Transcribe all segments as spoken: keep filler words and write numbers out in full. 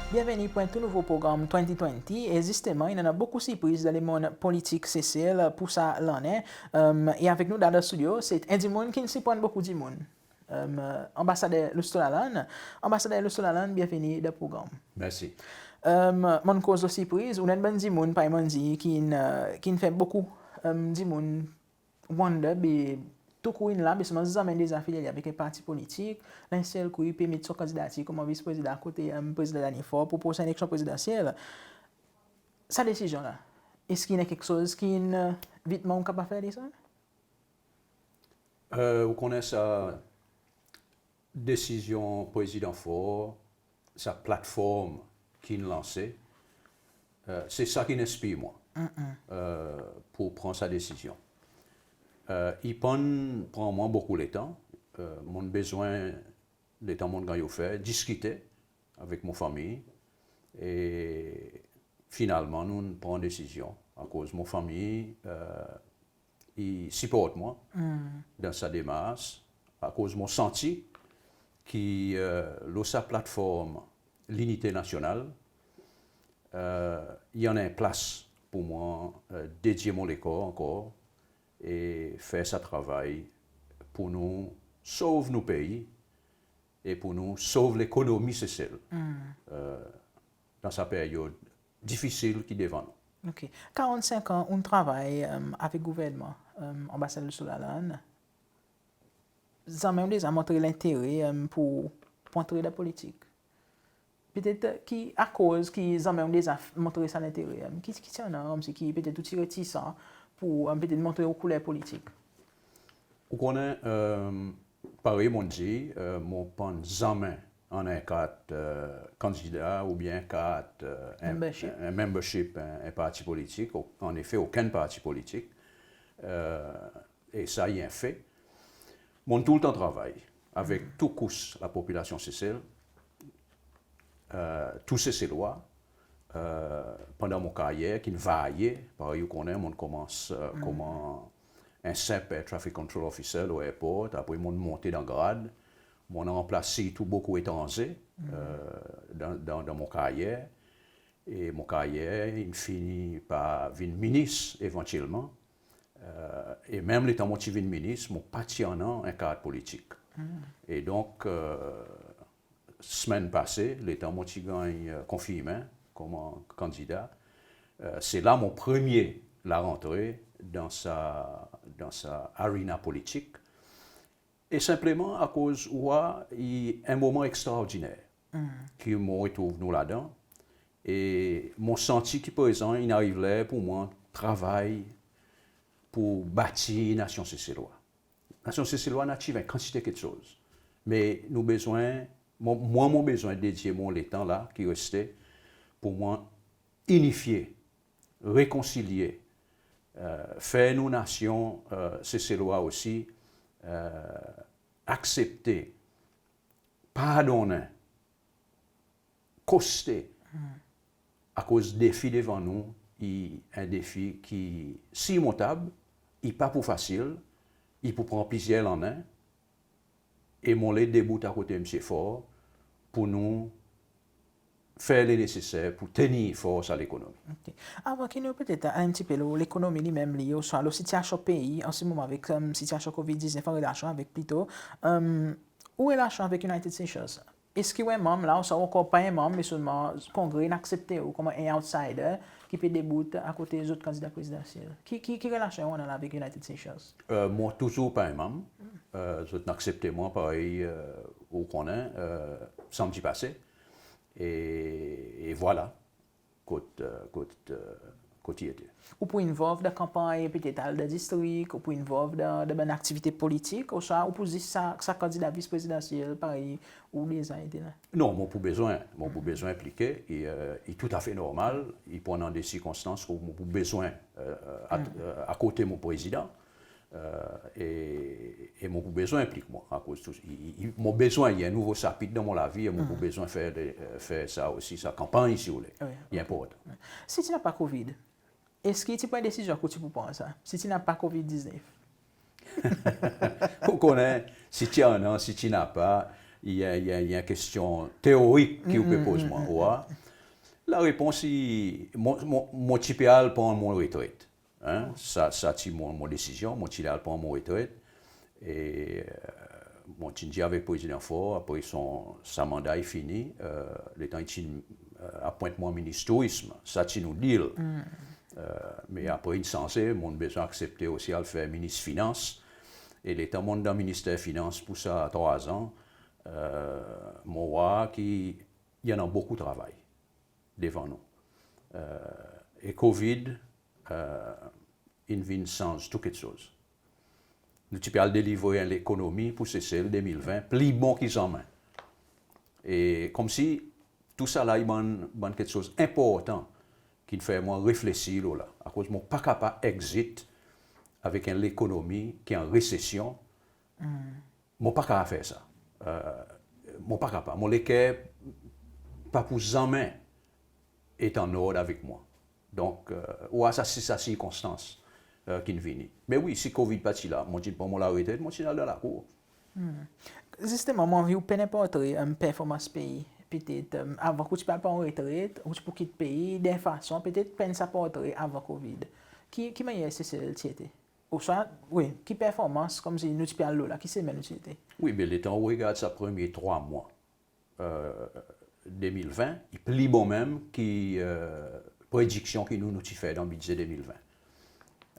Byenveni pour en tou nouvo progranm twenty twenty, e zisteman, i annan bokou sirpriz dan lemonn politik Sesel pour sa lannen. E avek nou dan, dan stidyo, se en dimoun ki'n sirprann bokou dimoun. Anbasader Loustau-Lalanne. Anbasader Loustau-Lalanne, byenveni dan progranm. Mersi. Mon'n koz lo sirpriz, ou enn bann dimoun, parey mon'n dir, ki'n, ki'n fer bokou dimoun wonder, be tou kou in la, be selman zanmen deza afilye avek en parti politik, la en sel kou i pe met son kandidatir konman vis prezidan akote Prezidan Danny Faure pour prosen eleksyon prezidansyel. Sa desizyon la, eski i annan keksoz ki'n vitman ou kapab fer de sa? Ou konnen sa desizyon Prezidan Faure, sa platform ki'n lanse, se sa ki'n enspir mwan pour pran sa desizyon. I pa'n pran mwan bokou letan. Mon'n bezwen letan mon'n ganny ofer, diskite avek mon fanmir, e finalman nou'n pran desizyon akoz mon fanmir i siport mwan dan sa demars, akoz mon santi ki lo sa platform linite nasyonal, i annan en plas pour mwan dedye mon lekor ankor e fer sa travay pour nou sov nou pei e pour nou sov lekonomi Sesel dan sa peryod difisil ki devan nou. OK. Karannsenk an ou'n travay avek gouvernman, Anbasader Loustau-Lalanne, zanmen ou deza montre lentere pour, pour antre dan politik? Petet ki akoz ki zanmen ou deza montre sa lentere, ki, ki ti annan, konmsi ki petet ou ti retisan pour petet montre ou kouler politik? Ou konnen, parey mon'n dir, mon pa'n zanmen annan en kart kandida oubyen en kart, en, membership, en, en membership, en, en parti politik, o-, annefe, okenn parti politik. E sa i en fe. Mon'n toultan travay avek tou kous lapopilasyon Sesel, tou Seselwa, pandan mon karyer ki'n varye, parey ou konnen, mon'n konmans konman en senp Air Traffic Control Officer lo airport, apre mon'n monte dan grad, mon'n ranplas sirtou bokou etranze dan, dan, dan mon karyer. E mon karyer in fini par vin minis evantyelman. E menm letan mon ti vin minis, mon pa ti annan en kart politik. E donk, semenn pase, letan mon ti ganny konfirmen konman kandida, se la mon premye larantre dan sa, dan sa arena politik. E senpleman akoz ou war, i en moman ekstraordiner ki mon retrouv nou ladan. E mon santi ki prezan in ariv ler pour mwan travay pour batir nasyon Seselwa. Nasyon Seselwa in achieve en kantite keksoz. Me nou bezwen, mwan, mwan mon bezwen dedye mon letan la ki reste pour mwan inifye, rekonsilye, fer nou nasyon Seselwa osi aksepte, pardonnen, koste, akoz defi devan nou i en defi ki sirmontab, i pa pou fasil, i pou pran plizyer lannen, e mon le debout akote Msye Faure pour nou fer le neseser pour tenir for sa lekonomi. OK. Avan ki nou petet al en pti pe lo lekonomi li menm li, oswa lo sitiasyon pei an se moman avek sitiasyon COVID diznef, an relasyon avek plito, ou relasyon avek United Seychelles? Eski ou en manm la, oswa ou ankor pa en manm, me selman Kongre in aksepte ou konman en outsider ki pe debout akote zot kandida prezidansyel? Ki, ki, ki relasyon ou annan avek United Seychelles? Mon touzour pa en manm. Zot in aksepte mwan parey ou konnen, samdi pase. E, e vwala kot, kot, kot i ete. Ou pou involve dan kanpanny, petet al dan distrik, ou pou involve dan, dan bann aktivite politik, oswa ou pou zis sa, sa kandida vis prezidansyel parey ou deza ete la? Non, mon pou bezwen, mon pou bezwen enplike, e i toutafe normal, i pou annan de sirkonstans kot mon pou bezwen akote mon prezidan. E, e mon pou bezwen enplik mwan, akoz tou, i, i, mon bezwen, i en nouvo sapit dan mon lavi, e mon pou bezwen fer de, fer sa osi, sa kanpanny, si ou le. I enportan. Si ti napa COVID, eski ti pou en desizyon ki ou ti pou pran sa, si ti napa COVID diznef? Ou konnen, si ti annan, si ti napa, I en, i en, i en kestyon teorik ki ou pe poz mwan. Ou war? Larepons i, mon, mon, mon ti pe al pran mon retret. Sa, sa ti mon, mon desizyon, mon ti al pran mon retret. E mon ti'n dir avek Prezidan Faure, apre son, sa manda i fini, letan i ti'n apwent mwan Minis Tourizm, sa ti nou deal. Me apre in sanze, mon'n bezwen aksepte osi al fer Minis Finans. E letan mon'n dan Minister Finans pour sa trwa an, mon war ki i annan bokou travay devan nou. E COVID in vin sanz tou keksoz. Nou ti pe al delivre en lekonomi pour Sesel de mil ven pli bon ki zanmen. E konmsi tousala i bann, bann keksoz enportan ki'n fer mwan reflesir lo la. Akoz mon pa kapab exit avek en lekonomi ki an resesyon. Mon pa kapab fer sa. Mon pa kapab. Mon leker pa pou zanmen et an ord avek mwan. Donk, ou war sa, se sa sirkonstans ki'n vini. Me wi, si COVID pa ti la, mon ti'n pran mon laretret, mon ti'n al dan lakour. Zisteman, mon anvi ou penn en portre performans pei, petet avan ki ou ti pe al pran retret, ou ti pou kit pei, dan en fason, petet penn sa portre avan COVID. Ki, ki mannyer Sesel ti ete? Ouswa, wi, ki performans, konmsi nou ti pe al lo la, ki semen nou ti ete? Wi, be letan ou regard sa premye trwa mwan de mil ven, i pli bon menm ki prediksyon ki nou, nou ti fer dan Bidze de mil ven.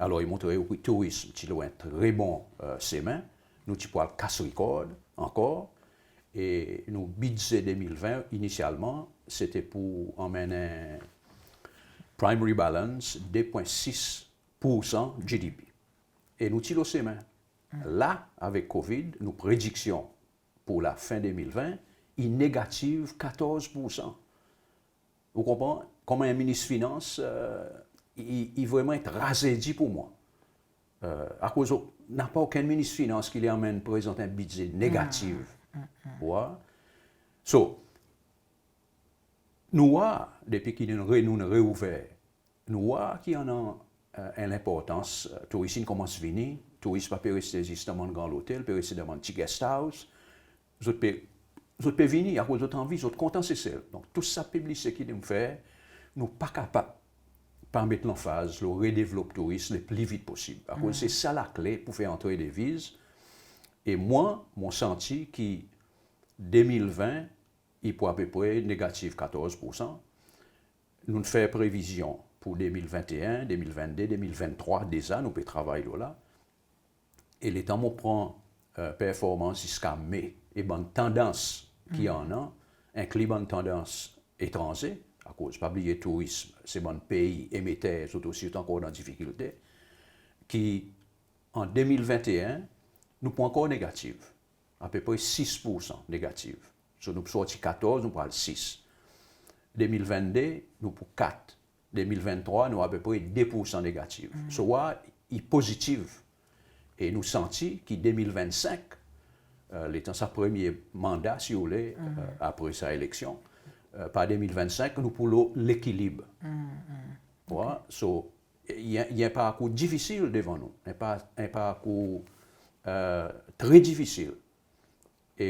Alor, i montre ou ki tourizm ti lo en tre bon semen, nou ti pou al kas rekord ankor, e nou Bidze de mil ven, inisyalman, sete pou anmenn en primary balance de pwen sis poursan GDP. E nou ti lo semen. La, avek COVID, nou prediksyon pour lafen de mil ven, i negativ katorz poursan. Ou konpran? Konman en Minis Finans, i, i vreman en trajedi pour mwan. Akoz napa okenn Minis Finans ki le anmenn prezant en Bidze negativ. Ou war? So, nou war, depi ki nou'n re-, nou'n reouver, nou war ki annan en lenportans, touris in konmans vini, touris pa pe reste zis dan bann gran lotel, pe reste dan bann ti guest house, zot pe, zot pe vini akoz zot anvi, zot kontan Sesel. Donk, tou sa piblisite ki nou fer, nou pa kapab pa met lanfaz lo redevlop touris le pli vit posib. Akoz se sa lakle pour fer antre deviz. E mwan, mon santi ki de mil ven, i pou apepre negativ katorz poursan. Nou'n fer previzyon pour de mil venteen, de mil vennde, de mil venntrwa deza, nou pe travay lo la. E letan mon pran performans ziska Me e bann tandans ki annan, enkli bann tandans etranze, akoz pa bliye tourizm, se bann pei emeter, zot osi zot ankor dan difikilte, ki an de mil venteen, nou pou ankor negativ. Apepre sis poursan negativ. So, nou pou sorti katorz, nou pou al sis. De mil vennde, nou pou kat. De mil venntrwa, nou apepre de poursan negativ. So, war, i pozitiv. E nou santi ki de mil vennsenk, letan sa premye manda, si ou le, apre sa eleksyon, par de mil vennsenk, nou pou lo lekilib. War, so, i en, i en parkour difisil devan nou. En par-, en parkour tre difisil. E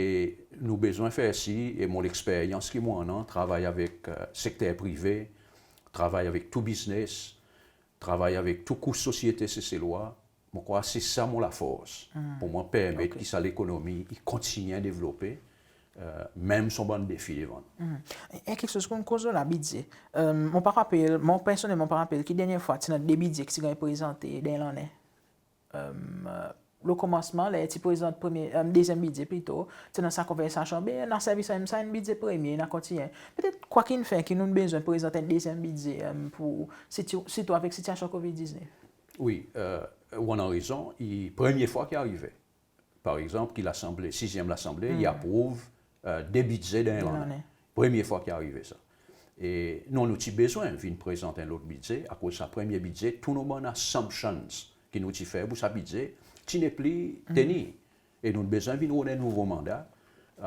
nou bezwen fer sir, e mon leksperyans ki mon annan, travay avek sekter prive, travay avek tou biznes, travay avek tou kous sosyete Seselwa, mon krwar se sa mon lafors pour mwan permet ki sa lekonomi i kontinyen devlope, menm si bann defi devan. En keksoz ki nou koz lo la, Bidze. Mon pa rapel, mon personnelman pa rapel ki dernyen fwa ti annan de Bidze ki ti ganny prezante dan lannen. Lo konmansman, ler ti prezant premye, dezyenm Bidze plito, ti annan sa konversasyon, be nou a servi sa menm sa, en Bidze premye, nou a kontinyen. Petet kwa ki'n fer ki nou'n bezwen prezant en dezyenm Bidze pour, sirtou avek sitiyasyon COVID diznef? Wi, ou annan rezon, i premye fwa ki arive. Par egzanp, ki Lasanble, sizyenm Lasanble, i aprouv de Bidze dan en lannen. Premye fwa ki arive sa. E non, nou ti bezwen vin prezant en lot Bidze, akoz sa premye Bidze, tou nou bann assumptions ki nou ti fer pour sa Bidze, ti nepli teni. E nou'n bezwen vin rod en nouvo manda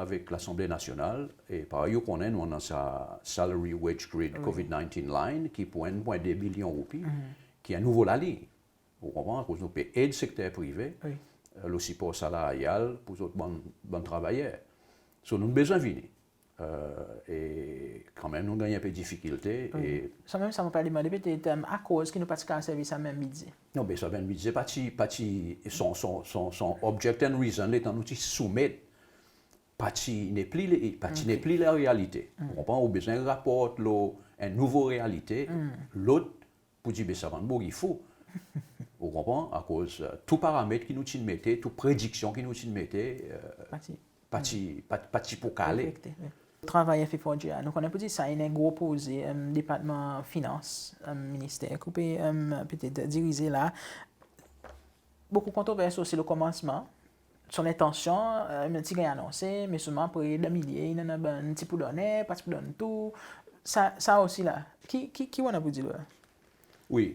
avek Lasanble Nasyonal, e parey ou konnen, nou annan sa salary wage grid COVID nineteen line, ki pou en pwen de bilyon roupi, ki en nouvo laliny. Ou konpran? Akoz nou pe ed sekter prive, lo sipor salaryal pour zot bann, bann travayer. So, nou'n bezwen vini. E kanmenm nou'n ganny en pe difikilte. Wi. E sanmenm sa mon pe demande petet, akoz ki nou pa ti kapab servi sa menm bidze? Non, be sa menm bidze pa ti, pa ti, son, son, son, son object and reason, letan nou ti soumet, pa ti nepli, pa ti nepli larealite. Ou konpran? Ou bezwen raport lo en nouvo realite, lot pou dir, be sa bann boug i fou. Ou konpran? Akoz tou paramet ki nou ti'n mete, tou prediksyon ki nou ti'n mete, pa ti, pa ti pou kale. Travay F F R G A, nou konnen pou dir sa i en gro proze Departman Finans, Minister ki ou pe petet dirize la. Bokou kontrovers osi lo konmansman. Son lentansyon ti ganny anonse, me selman apre dan milye i annan bann ti pou donnen, pa ti pou donn tou. Sa, sa osi la, ki, ki, ki ou annan pou dir la? Wi,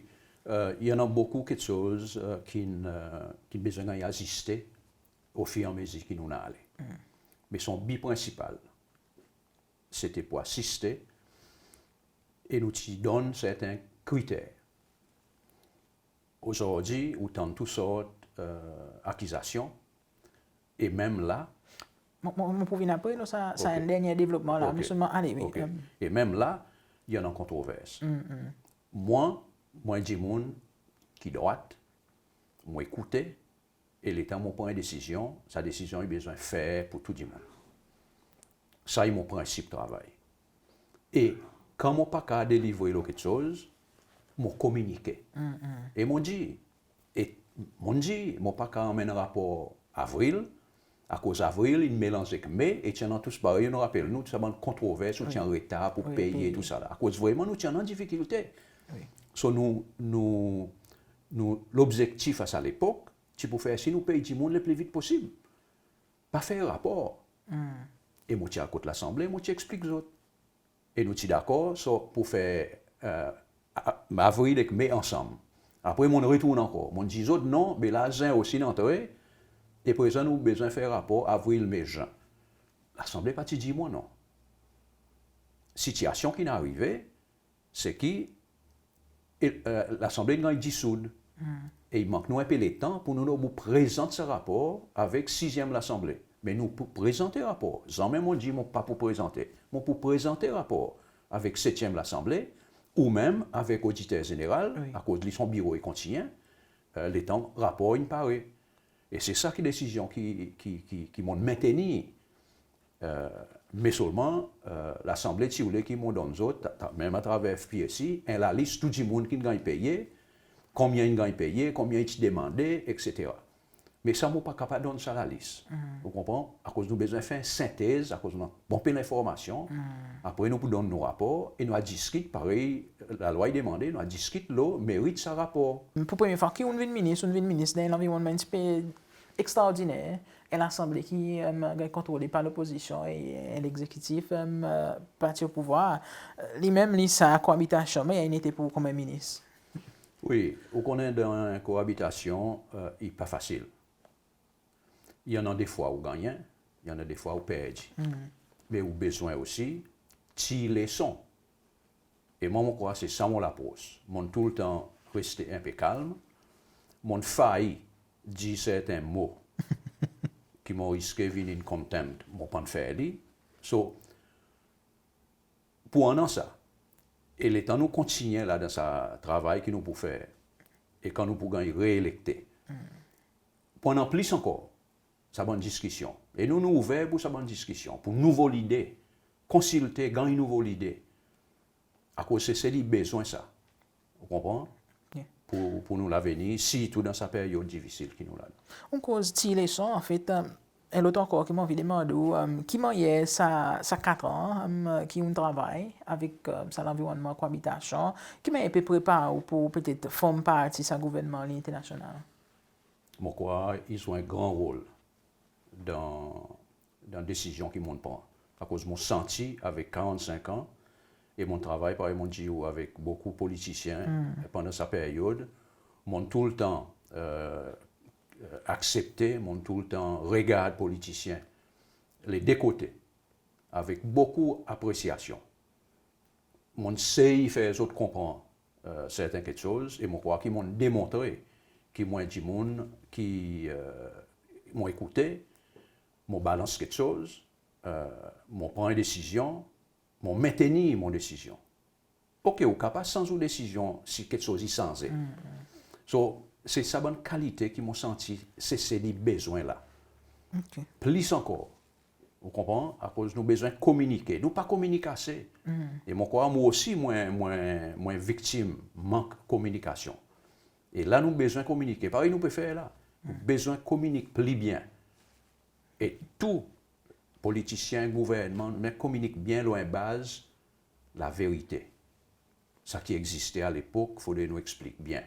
i annan bokou keksoz ki'n, ki'n bezwen ganny aziste ofiramezir ki nou'n ale. Me son bi prensipal, se ti pou asiste e nou ti donn serten kriter. Ozordi ou tann tou sort akizasyon e menm la... Mon, mon, mon pou vin apre lo sa, sa en dernyen devlopman la, me selman ale, wi. E menm la i annan kontrovers. Mwan, mon dimoun ki drwat, mon ekoute, e letan mon pran en desizyon, sa desizyon i bezwen fer pou tou dimoun. Sa i mon prensip travay. E kan mon pa kapab delivre lo keksoz, mon kominike. E mon dir, e mon dir, mon pa kapab anmenn rapor Avril, akoz Avril in melanz ek Me, e ti annan tou sa, parey nou rapel nou, tou sa bann kontrovers, ou ti an retar pou peye, tou sa la. Akoz vreman nou ti annan difikilte. So nou, nou, nou, lobzektif a sa lepok ti pou fer sir nou pey dimoun le pli vit posib. Pa fer rapor. E mon ti al kot Lasanble, mon ti eksplik zot. E nou ti dakor, so pou fer Avril ek Me ansanm. Apre mon'n retourn ankor. Mon'n dir zot, non, be la Zen osi in antre, e prezan nou bezwen fer rapor Avril, Me, Zen. Lasanble pa ti dir mwan non. Sitiasyon ki'n arive, se ki Lasanble in ganny disoud. E i mank nou en pe letan pou nou, nou pou prezant sa rapor avek sizyenm Lasanble. Me nou pou prezante rapor. Zanmen mon dir mon pa pou prezante. Mon pou prezante rapor avek setyenm Lasanble, ou menm avek Oditer Zeneral, akoz li son biro i kontinyen, letan rapor in pare. E se sa ki desizyon ki, ki, ki, ki mon'n mentenir. Me selman Lasanble ti oule ki mon donn zot, menm atraver F P A C, en lalis tou dimoun ki'n ganny peye, konbyen in ganny peye, konbyen i ti demande, etsetera. Me sa mon pa kapab donn sa lalis. Ou konpran? Akoz nou bezwen fer en sentez, akoz nou annan bonpe lenformasyon. Apre nou pou donn nou rapor e nou a diskit, parey lalwa i demande, nou a diskit lo merit sa rapor. Pou premye fwa ki ou'n vin minis, ou'n vin minis dan en lanvironnman en pti pe ekstraordiner, en Lasanble ki ganny kontrole par lopozisyon e en legzekitif, parti o pouvwar. Li menm li sa koabitasyon, me i ete pou konman minis? Wi, ou konnen dan koabitasyon i pa fasil. I annan defwa ou gannyen, i annan defwa ou perdi. Me ou bezwen osi tir leson. E mwan mon krwar se sa mon lapros. Mon'n toultan reste en pe kalm. Mon'n fayi dir serten mo ki mon riske vin in contempt, mon pa'n fer li. So, pou annan sa, e letan nou kontinyen la dan sa travay ki nou pou fer, e kan nou pou ganny reelekte, pou annan plis ankor sa bann diskisyon. E nou, nou ouver pou sa bann diskisyon, pou nouvo lide, konsilte, ganny nouvo lide. Akoz Sesel i bezwen sa. Ou konpran? Pou, pou nou lavenir, sirtou dan sa peryod difisil ki nou ladan. Ou koz tir leson, anfet, en lot ankor ki mon anvi demann ou, ki mannyer sa, sa kat an ki ou'n travay avek sa lanvironnman koabitasyon, ki mannyer i pe prepar ou pou petet form parti sa gouvernman lintènasyonal? Mon krwar i zwe en gran rol dan, dan desizyon ki mon'n pran. Akoz mon santi avek karannsenk an, e mon'n travay, parey mon'n dir ou, avek bokou politisyen pandan sa peryod, mon'n toultan aksepte, mon'n toultan regard politisyen, le de kote, avek bokou apresyasyon. Mon'n sey fer zot konpran serten keksoz, e mon krwar ki mon'n demontre ki mon en dimoun ki, mon ekoute, mon balans keksoz, mon pran en desizyon, mon mentenir mon desizyon. OK, ou kapab sanz ou desizyon si keksoz i sanze. So, se sa bann kalite ki mon santi Sesel i bezwen la. Plis ankor, ou konpran, akoz nou bezwen kominike. Nou pa kominik ase. E mon krwar mwan osi, mwan, mwan, mwan viktim mank kominikasyon. E la nou bezwen kominike. Parey nou pe fer la. Nou bezwen kominik pli byen. E tou politisyen, gouvernman, nou bezwen kominik byen lo en baz laverite. Sa ki egziste alepok, fodre nou eksplik byen.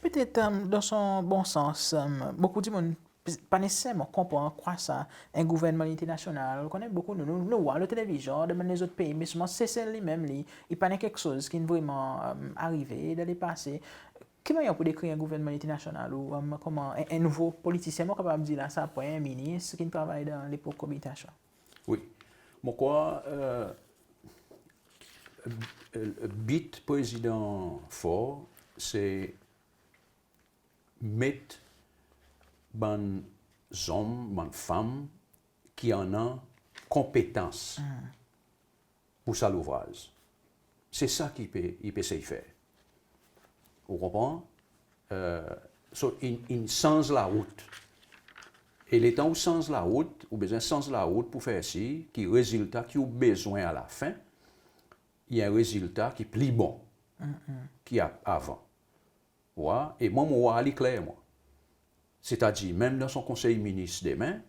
Petet, dan son bon sans, bokou dimoun pa neseserman konpran kwa sa en gouvernman linite nasyonal. Ou konnen bokou nou, nou, nou war lo televizyon dan bann lezot pei, me selman Sesel li menm li, i pa en keksoz ki'n vreman arive dan lepase. Ki mannyer ou pou dekrir en gouvernman linite nasyonal ou konman en, en nouvo politisyen, mon kapab dir la sa, premye minis ki'n travay dan lepok koabitasyon? Wi. Mon krwar, e, bit Prezidan Faure, se met bann zonm, bann fanm ki annan konpetans pour sa louvraz. Se sa ki pe, i pe esey fer. Ou konpran? E, so, in, in sanz larout. E letan ou sanz larout, ou bezwen sanz larout pour fer sir ki rezilta ki ou bezwen alafen, i en rezilta ki pli bon ki a, avan. Ou war, e mwan mon war li kler, mwan. Setadir, menm dan son konsey minis demen,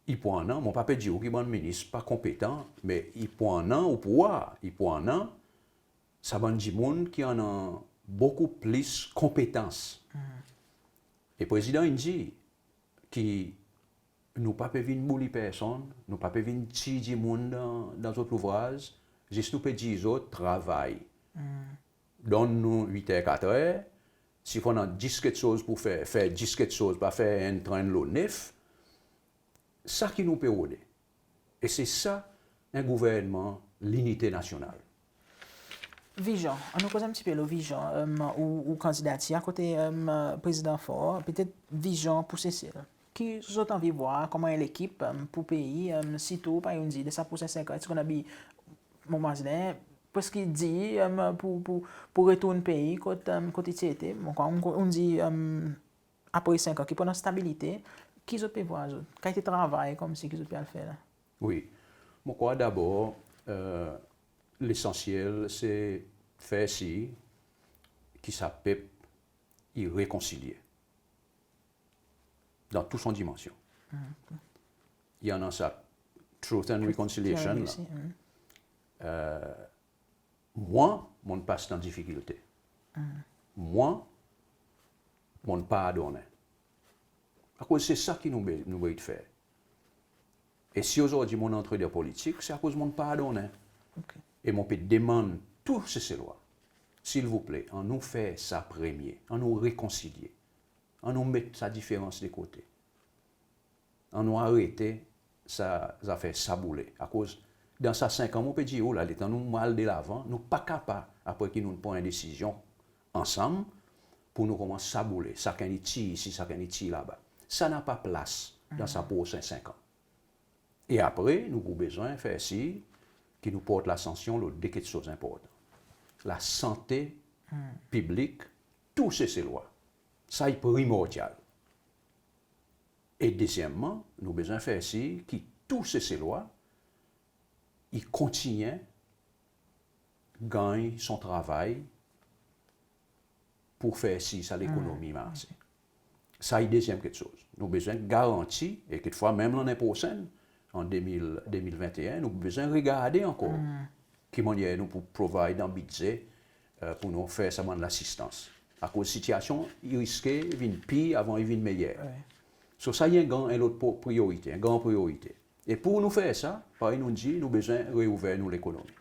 i pou annan, mon pa pe dir ou ki bann minis pa konpetan, me i pou annan, ou pou war, i pou annan sa bann dimoun ki annan bokou plis konpetans. E Prezidan in dir ki nou pa pe vin bouli personn, nou pa pe vin tir dimoun dan, dan zot louvraz, zis nou pe dir zot travay. Donn nou wit er, kat er, si fodre annan dis keksoz pour fer, fer dis keksoz, pa fer enn, trenn lo nef. Sa ki nou pe rode. E se sa en gouvernman linite nasyonal. Vizyon, annou koz en pti pe lo vizyon, e, ou, ou kandidatir akote, e, Prezidan Faure, petet vizyon pour Sesel. Ki zot anvi war konman en lekip, e, pour pei, e, sirtou, parey ou'n dir, dan sa prosen senk an, eski ou'n anvi, mon mazinen, preski dir, e, pour, pour, pour retourn pei kot, e, kot i ti ete, mon krwar, ou'n dir, e, apre senk an, ki pou annan stabilite, ki zot pe war zot, kalite travay konmsi ki zot pe al fer la? Wi. Mon krwar dabor, e, lesansyel se fer sir ki sa pep i rekonsilye dan tou son dimansyon. I annan sa Truth and Reconciliation la. E, mwan, mon'n pas dan difikilte. Mwan, mon'n pardonnen. Akoz se sa ki nou be-, nou bezwen fer. E si ozordi mon'n antre dan politik, se akoz mon'n pardonnen. E mon pe demann tou Seselwa, silvouple, annou fer sa premye, annou rekonsilye, annou met sa diferans de kote. Annou arete sa zafer saboule. Akoz dan sa senk an, mon pe dir ou la, letan nou mal delavan, nou pa kapab, apre ki nou pran en desizyon ansanm, pour nou konmans saboule, sakenn i tir isi, sakenn i tir laba. Sa napa plas dan sa prosen senk an. E apre, nou pou bezwen fer sir ki nou port latansyon lo de keksoz enportan. Lasante piblik tou Seselwa. Sa i primordyal. E dezyenmman, nou bezwen fer sir ki tou Seselwa i kontinyen ganny son travay pour fer sir sa lekonomi marse. Sa i dezyenm keksoz. Nou bezwen garanti, e kekfwa menm lannen prosenn, an de mil, de mil venteen, nou bezwen regarde ankor ki mannyer nou pou provide dan bidze, e, pour nou fer sa bann lasistans. Akoz sitiyasyon i riske vin pir avan i vin meyer. So sa i en gran, en lot priyorite, en gran priyorite. E pour nou fer sa, parey nou dir, nou bezwen reouver nou lekonomi.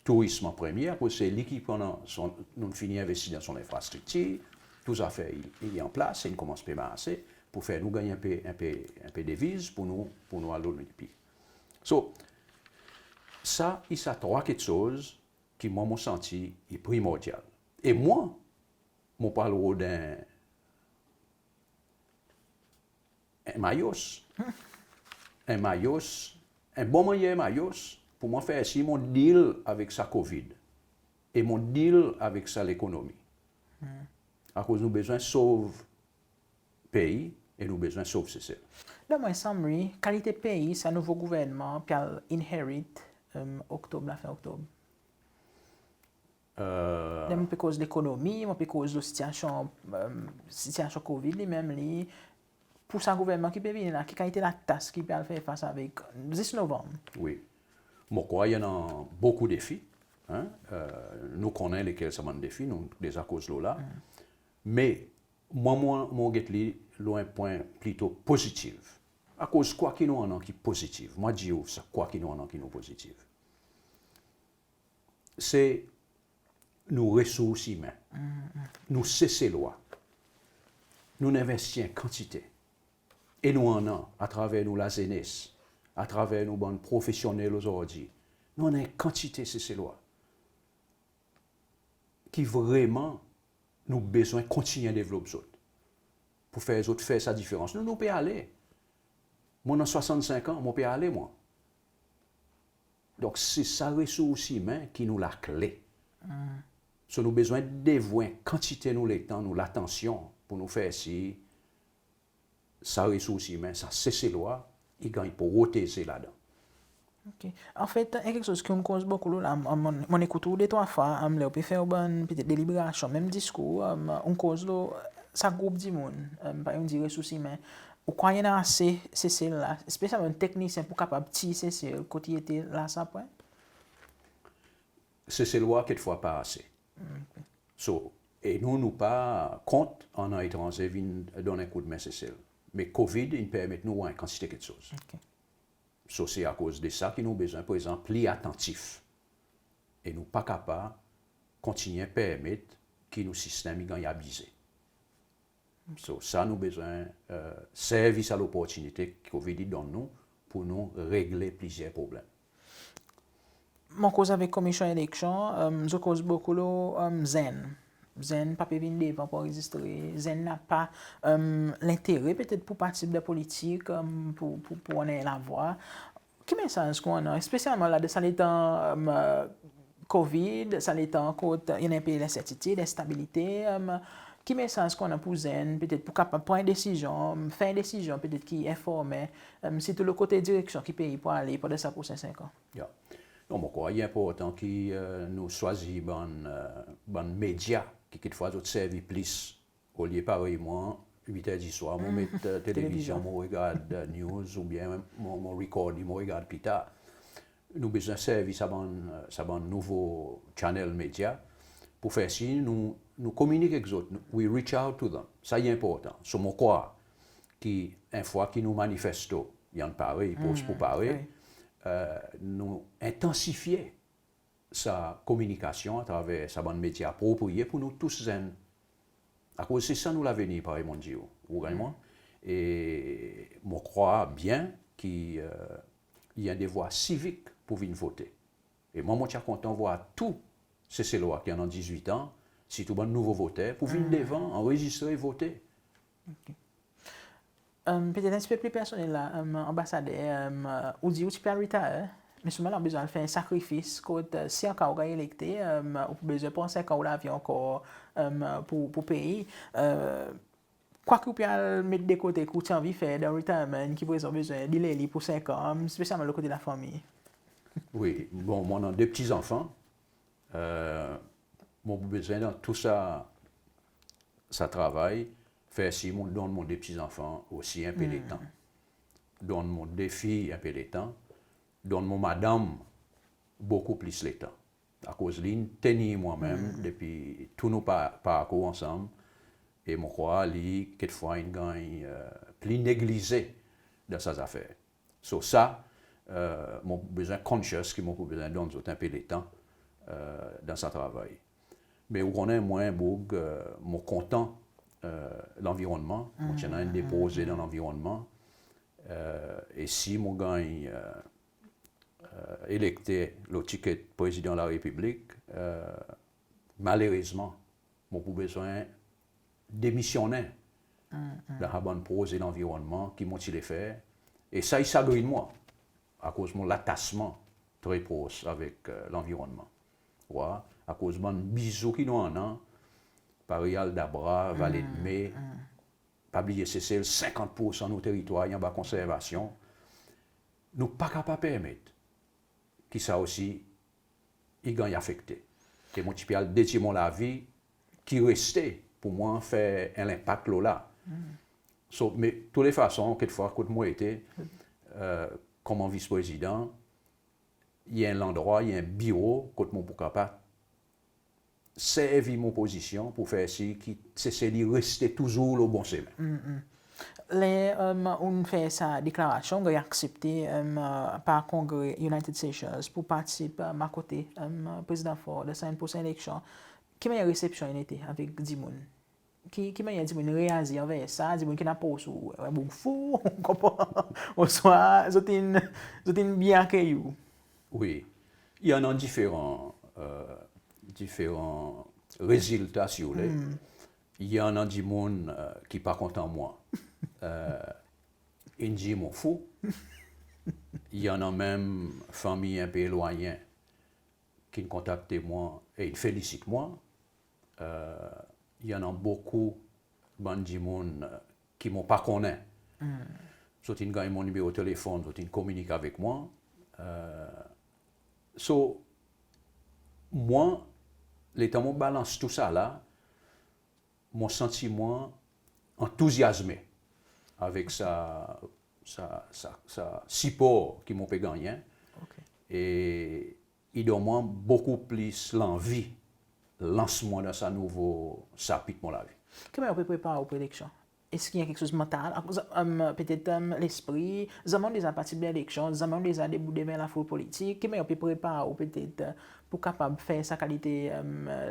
Tourism an premye, akoz se li ki pou annan son, nou fini envestir dan son lenfrastriktir, tou zafer i, i an plas, e i konmans pe marse, pour fer nou ganny en pe, en pe, en pe deviz pour nou, pour nou al lo pi. So, sa i sa trwa keksoz ki mwan mon santi i primordyal. E mwan, mon pa rod en, en mayos. en mayos, en bon mannyer mayos, pour mwan fer sir mon deal avek sa COVID e mon deal avek sa lekonomi. Akoz nou bezwen sov pei e nou bezwen sov Sesel. Dan mwan sanmenn, kalite pei sa nouvo gouvernman pe al inherit, e, Oktob, lafen Oktob? E, Menm pe koz lekonomi, mon pe koz lo sitiasyon, e, sitiasyon COVID li menm li. Pour sa gouvernman ki pe vini la, ki kalite latas ki pe al fer fas avek zis Novanm? Wi. Mon krwar i annan bokou defi, en. E, nou konnen lekel sa bann defi, nou deza koz lo la. Me mwan, mon, mon get li lo en pwen plito pozitiv. Akoz kwa ki nou annan ki pozitiv? Mon dir ou sa, kwa ki nou annan ki nou pozitiv. Se nou resours imen. Nou Seselwa. Nou'n envesti en kantite. E nou annan, atraver nou lazenes, atraver nou bann profesyonnel ozordi, nou annan en kantite Seselwa ki vreman nou bezwen kontinyen devlop zot pour fer zot fer sa diferans. Nou, nou pe ale. Mon annan swasannsenk an, mon pe ale, mwan. Donk, se sa resours imen ki nou lakle. So, nou bezwen devwe kantite nou letan, nou latansyon pour nou fer sir sa resours imen, sa Seselwa, i ganny proteze ladan. OK. Anfet, en keksoz ki ou'n koz bokou lo la, mon, mon, mon ekout ou de trwa fwa, ler ou pe fer ou bann petet deliberasyon, menm diskour, ou'n koz lo sa group dimoun, pa nou dir resours imen. Ou krwar i annan ase Sesel la, espesyalman teknisyen pour kapab tir Sesel kot i ete la sa pwen? Seselwa kekfwa pa ase. So, e nou, nou pa kont annan etranze vin donn en koudmen Sesel. Me COVID in permet nou war en kantite keksoz. So, se akoz de sa ki nou bezwen prezan pli atantif. E nou pa kapab kontinyen permet ki nou sistenm i ganny abize. So, sa nou bezwen servi sa loportinite ki COVID i donn nou pour nou regle plizyer problenm. Mon koz avek Komisyon Eleksyon, zot koz bokou lo zenn. Zenn pa pe vin devan pour anrezistre, zenn napa lentere petet pour partisip dan politik, pour, pour, pour annan lavwa. Ki mesaz ki ou annan, espesyalman la dan sa letan COVID, sa letan kot i annan en pe lensertitid, lenstabilite, ki mesaz ki ou annan pour zenn, petet pour kapab pran en desizyon, fer en desizyon petet ki enformen, sirtou lo kote direksyon ki pei pou ale pandan sa prosen senk an? Non, mon krwar i enportan ki nou swazir bann, bann medya ki kekfwa zot servi plis. Olye parey mwan, wit er diswar, mon met televizyon, mon regard news, oubyen mon, mon record li, mon regard pli tar. Nou bezwen servi sa bann, sa bann nouvo channel medya pour fer sir nou, nou kominik ek zot, we reach out to them. Sa i enportan. So mon krwar ki en fwa ki nou manifesto i annan pare, i pros pour pare, nou entansifye sa kominikasyon atraver sa bann medya apropriye pour nou tous zenn. Akoz se sa nou lavenir, parey mon dir ou. Ou ganny mwan? E mon krwar byen ki i en devwar sivik pour vin vote. E mwan, mon ti a kontan war tou Seselwa ki annan dizwit an, sirtou bann nouvo voter, pour vin devan, anrezistre, vote. OK. Petet en pti pe pli personnel la, Anbasader, ou dir ou ti pe al retire, me selman la ou bezwen al fer en sakrifis kot, si anka ou ganny elekte, ou pou bezwen pran senk an ou lavi ankor pour, pour pei. Kwa ki ou pe al met de kote ki ou ti anvi fer dan retirement, ki prezan ou bezwen delay li pour senk an, espesyalman lo kote lafanmir? Wi, bon, mon annan de pti zanfan. Mon pou bezwen dan tou sa, sa travay, fer sir mon donn mon de pti zanfan osi en pe letan. Donn mon de fiy en pe letan. Donn mon madanm bokou plis letan. Akoz li in tenir mwan menm depi tou nou par, parkour ansanm. E mon krwar li kekfwa in ganny pli neglize dan sa zafer. So sa, mon bezwen conscious ki mon pou bezwen donn zot en pe letan dan sa travay. Me ou konnen mwan, boug, mon kontan lanvironnman, mon ti annan en de proze dan lanvironnman. E si mon ganny elekte lo tiket Prezidan Larepiblik, malerezman, mon pou bezwen demisyonnen dan sa bann proze lanvironnman ki mon ti le fer, E sa i sagrin mwan, akoz mon latasman tre pros avek, e, lanvironnman. Ou war, akoz bann bizou ki nou annan, parey Aldabra, Vale de Me, pa bliye Sesel, senkant poursan nou teritwar i anba konservasyon. Nou pa kapab permet ki sa osi i ganny afekte. Ke mon ti pe al dedye mon lavi ki reste pour mwan fer en lenpak lo la. So, me toulefason, kekfwa kot mon ete, e, konman vis-prezidan, i en landrwa, i en biro kot mon pou kapab servi mon pozisyon pour fer sir ki Sesel i reste touzour lo bon semen. Ler, e, ou'n fer sa deklarasyon, ou'n ganny aksepte, e, par Kongre United Seychelles pour partisip, e, akote, e, Prezidan Faure dan sa prosen eleksyon. Ki mannyer resepsyon in ete avek dimoun? Ki, ki mannyer dimoun reazir anver sa? Dimoun ki'n apros ou, e, boug fou, ou konpran? Oswa zot in, zot in byen akeyi ou? Wi. I annan diferan, e, diferan rezilta, si ou le. I annan dimoun, e, ki pa kontan mwan. E, in dir mon fou. I annan menm fanmir en pe elwanyen ki'n kontakte mwan e in felisit mwan. E, i annan bokou bann dimoun, e, ki mon pa konnen. Zot in ganny mon nimero telefonn, zot in kominik avek mwan. E, so, mwan, letan mon balans tou sa la, mon santi mwan antouzyazme avek sa, sa, sa, sa sipor ki mon pe gannyen. E i donn mwan bokou plis lanvi lans mwan dan sa nouvo sapit mon lavi. Ki mannyer ou pe prepare ou pour eleksyon? Eski i annan keksoz mantal, akoz, e, petet, e, lespri, zanmen ou deza partisip dan eleksyon, zanmen ou deza debout devan lafoul politik, ki mannyer ou pe prepare ou petet, e, pour kapab fer sa kalite, e,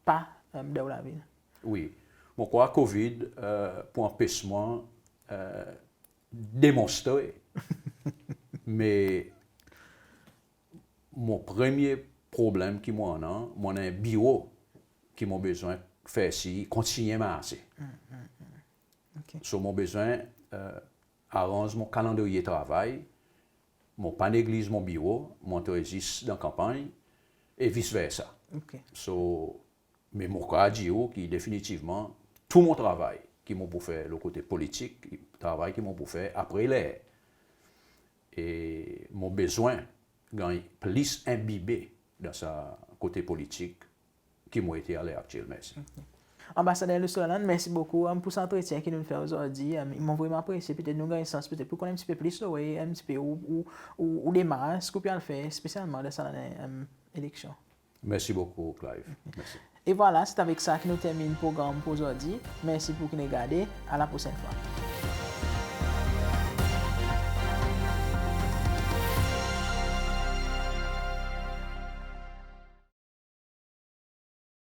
pa, e, dan ou lavi? Wi. Mon krwar COVID, e, pou anpes mwan, e, demontre. Me mon premye problenm ki mon annan, mon annan en biro ki mon bezwen fer sir i kontinyen marse. So mon bezwen, e, aranz mon kalandriye travay, mon pa negliz mon biro, mon antre zis dan kanpanny, e vis versa. So, me mon kapab dir ou ki definitivman, tou mon travay ki mon pou fer lo kote politik, travay ki mon pou fer apre ler. E mon bezwen ganny plis enbibe dan sa kote politik ki mon ete aler aktyel. Mersi. Anbasader Lou Sutherland, mersi bokou, e, pour sa antretyen ki nou'n fer ozordi. E, mon vreman apresye, petet nou ganny sans petet pour konn en pti pe plis lo, wi, en pti pe ou, ou, ou, ou demars, ki ou pe al fer, espesyalman dan sa lannen, e, eleksyon. Mersi bokou, Clive. Mersi. E vwala, se avek sa ki nou termin progranm pour ozordi. Mersi pour ki'n gade. A la prosenn fwa.